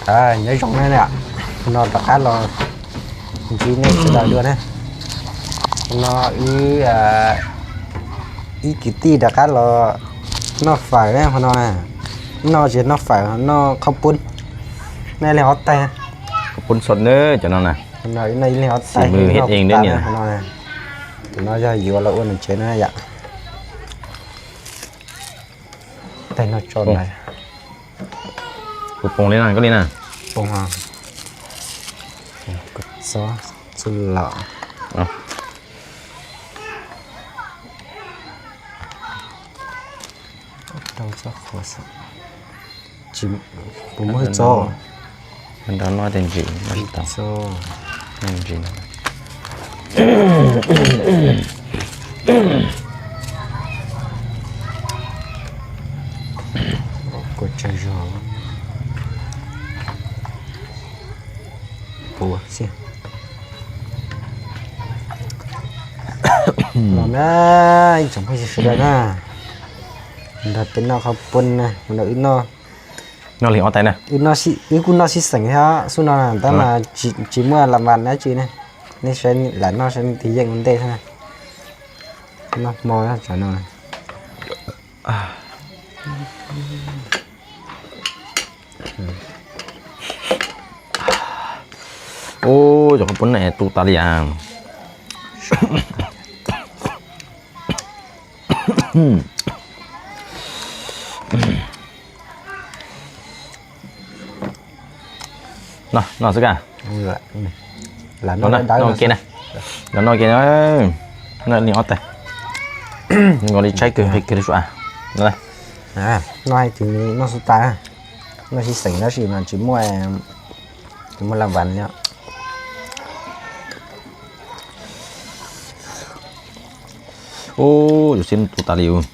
Nyob zoo na, no rov qab los ntsib nej sawv daws dua na. No wb ib kwv tij rov qab los noj fawm na, qhov no na. Noj tsis noj fawm, noj qhaub poob. Noj ib leeg ob tais. Qhaub poob xom na cov no na. Noj ib leeg ob tais, qhov no yog yuav los ua nws tsev na yom. Tais no tso na. Kuv poob li no koj li na. Poob, txhob txwj los. Tau txhob qhuav xwb. Puas muaj hwj txob? Nrog noj tej ntsis no tsis tau. Ntsis. Kua tsag zog. Puas xwb. Los na, ib tsoom phooj ywg sawv daws na, nrog peb noj qhaub poob na, no wb noj. Noj li ob tais na. Wb kuj noj sib xeem thiab xub no tab mas tsis muaj lam vas dab tsi ne. Nej saib lam noj saib nej tig yeej ua ntej thiab na. Noj hmo tsam no. Ub, cov qhaub poob ne tu tas li as. No, no xwb ka. Noj ua ke na. Noj ua ke na. Noj li ob tais. Nkaus li tshaib kawg, hais kawg li suav. Noj hais tias noj xub tas, noj sib xeem tab sis mas tsis muaj, tsis muaj lam vas li. Ub, yuav sib tu tas li ub.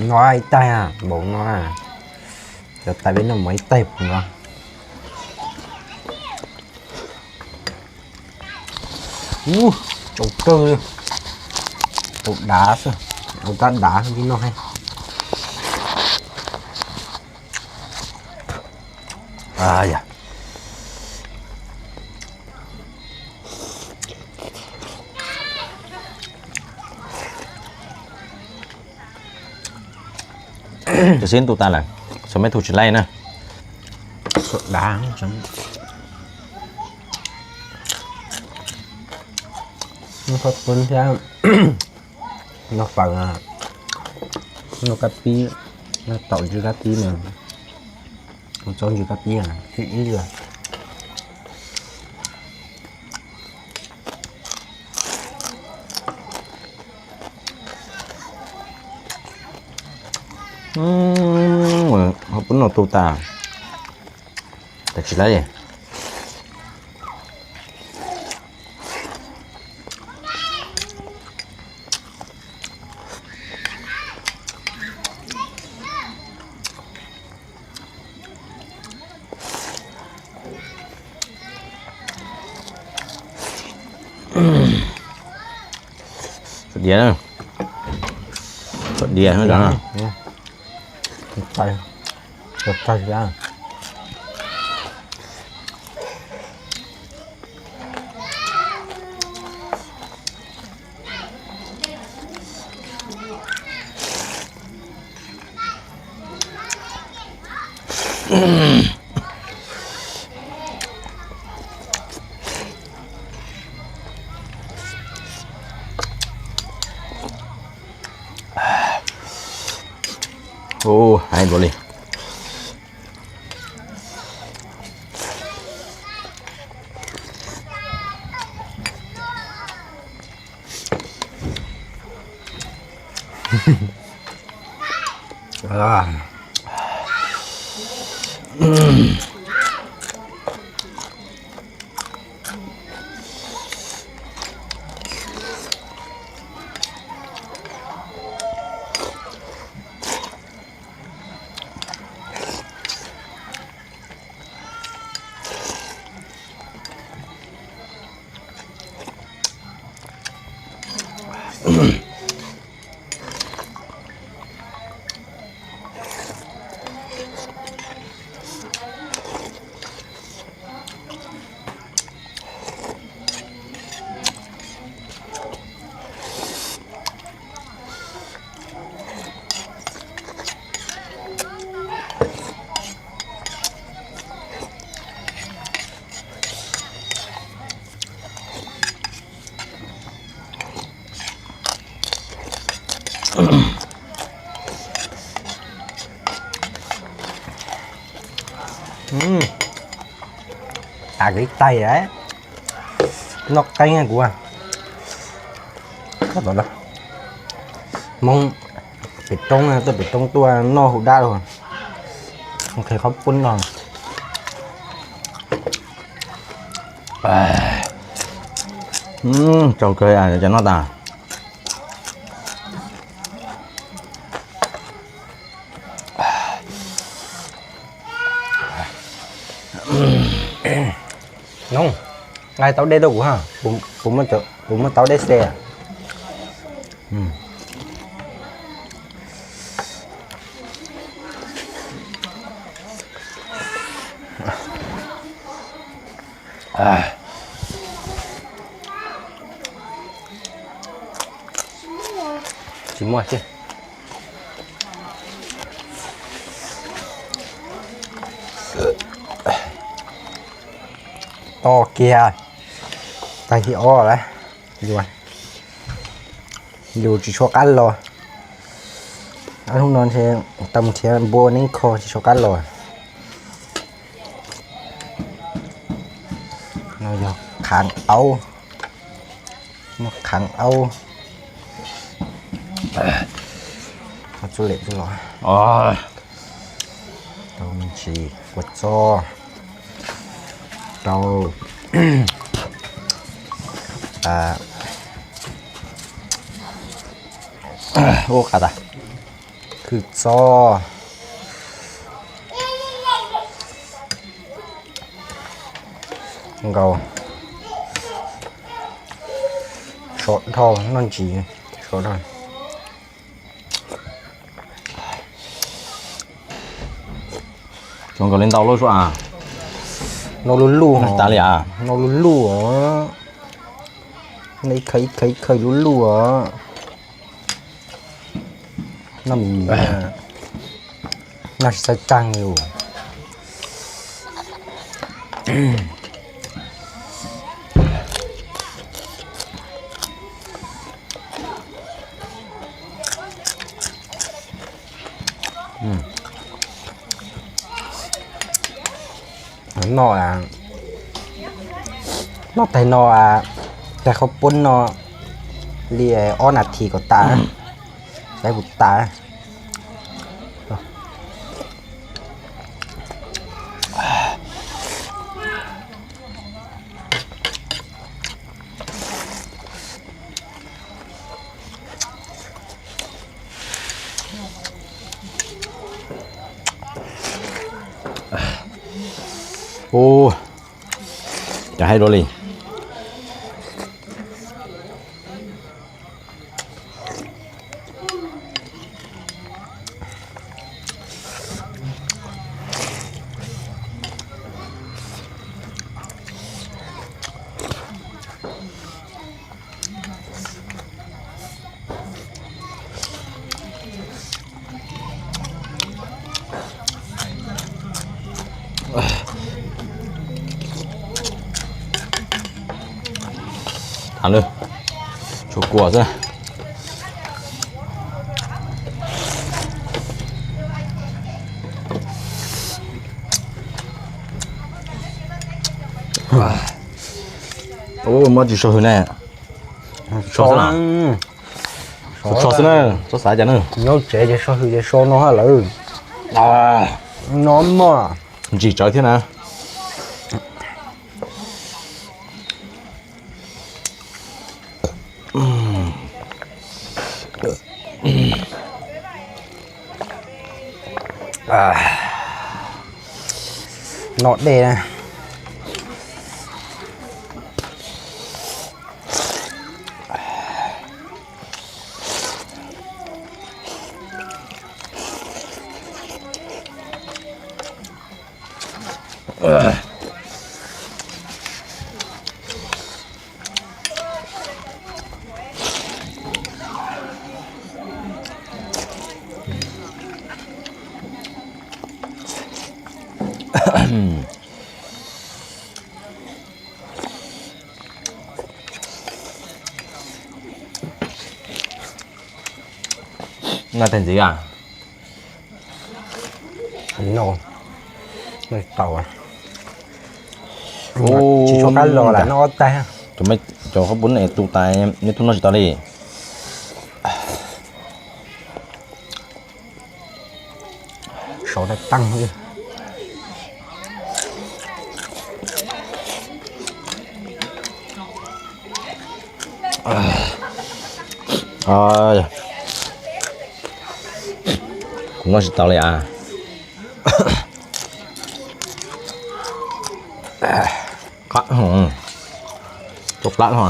No ib tais, npaum no, cov tais peb noj mov ib tais puas no. Ub, tsau kawg li. Tsau dav xwb, tsau kab dav xwb tib no he. Cov sib ntu tas lawm, xav mej thu tsis laij na. Dav, noj qhaub poob thiab noj fawm, noj kab pib, noj taum ntsis kab pib na, txob ntsis kab pib na, ib ib lawm. Qhaub poob no tu tas, tas tsis laij. Txhuam diav, txhuam diav no. Ub, hais npaum li. Av kev taig a, noj qeeb kuv. Hmoob pem roob, tuaj pem roob tuaj noj hu dab los, qhia qhov poob no. Tsaug kawg, cov noj tas. Nqa tau dej tuaj kuv ha, kuv muaj tau dej xe. Tsis muaj tiag. To kiag, tag hib ob lawm. Yus tsis tshua qab los. Ob hnub no ntshe tau mus nrhiav npua neeb kho tsis tshua qab los. No yog qhaav aub, qhaav aub. Txuj lem txuj lom. Rau me ntsis kua txob, rau ua qas tas, khwv txob, nkaus, sov dhau noj ntsis, sov dhau. Zoo nkaus li ntau lub suab a. No lub lub tas li a. No lub lub os. No ib khawv ib khawv ib khawv lub lub os. Noj mis mis, noj tsis txawj tag li os. Noj, noj tag no, tag qhov poob no li ob nas this kom tas, saib puas tas. Ua cas hais dua li. Tham lawm, tshuav kua xwb. Ua muab tsis so hwm ne. So xwb na. So xwb na, txhob xav cas na. Nyob tsev ces so hwm ces so no lawm. No mas ntsim tsawv thiab na. No dej na. Noj tag ntxiv a? No, no tau. Tsis tshua qab los lam noj ob taig. Cov qhob pub ne tu tas, neb tub noj tsis tau li. Sov tag tag li. Kuv noj tsis tau li as. Qab, tuaj plab no.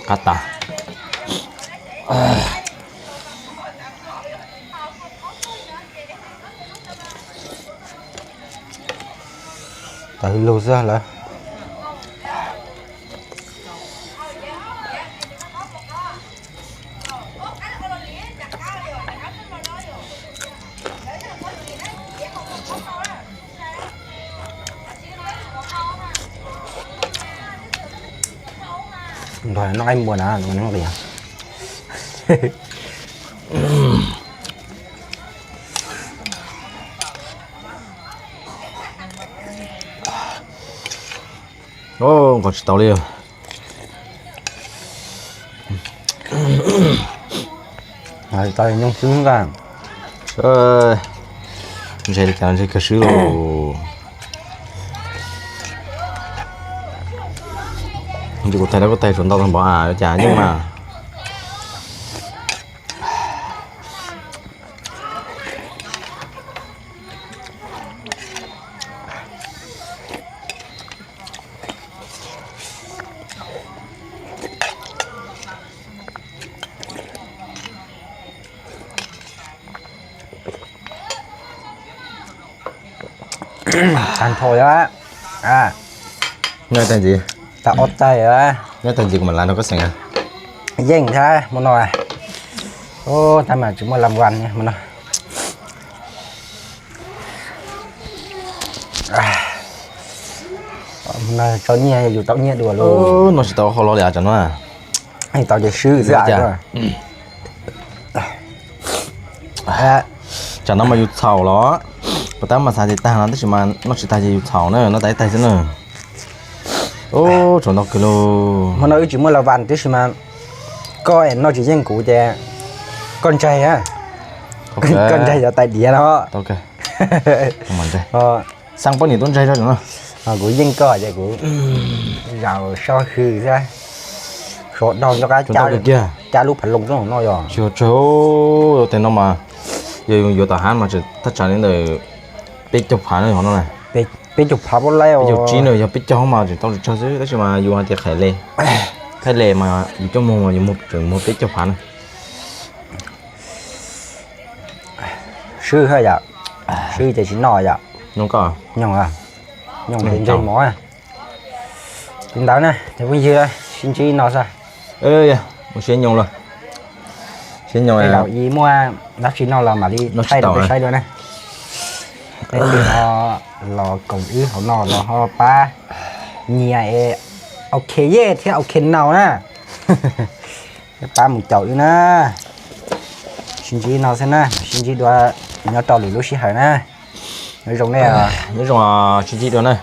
Qab tas. Tas ib lug xwb lawm. Nrog noj ib npua na, nqis. Nqos tsis tau li. Tau nyooj xwb ntag. Ntshe li cas ntshe kawg swb lauj. Ntshe kuv taig dab kuj taig tsuas ntau tag npaum a, ua cas yeej mas. Tag nrho, nyob tag ntxiv, tag ob taig, nyob tag ntxiv kuv mam lav rau koj xeem. Yeej thiab mus no, tab mas tsis muaj lam vas hmo no. Tso nyiaj yus tau nyiaj dua lauj. No tsis tau ho los li tsam no. Tau ces swb xwb. Tsam no mas yus txhaum los, puas tab mas xav tias tag no tab sis mas noj tsis tag ces yus txhaum na, noj tag ib taig xwb na. Tsaus ntau kawg lauj. Hmo no wb tsis muaj lam vas tib si mas koj es noj tsis yeej kuv ces koj ntsaig, koj ntsaig cov tais diav no. Xaj poj niam tuaj ntsaig rau no. Kuv yeej koj ces kuv zaum sob hws xwb. Sov daug nco qab cab lub phav loos xwb no yog. Tsis ua tsawg, tej no mas yog yuav tom hav mas thaj tsam li ntawm peb caug phav no yog no. Peb caug phav, peb caug tsib no yog peb caug mas tseem tau tsawg xwb tab sis mas yus hais tias qhaib le, qhaib le mas yus coj mus mas yus tseem muag peb caug phav na. Swb yom, swb ces tsis noj yom. Nyooj koj, nyooj ces ntseg mov. Li ntawd na cov phooj ywg, sib ntsib no xwb. Mus siab nyoos lawm. Siab nyoos, tej zaum ib muaj dab tsi no los mam li thaij rau peb saib dua na. Peb twb ho los koom wb hauv no los ho pab nyiam es ok yej thiab ok no na. Pab mus caum wb na. Sib ntsib no xwb na, sib ntsib dua nyob rau lwm lub sij hawm na. Nyob zoo nej, nyob zoo, sib ntsib dua na.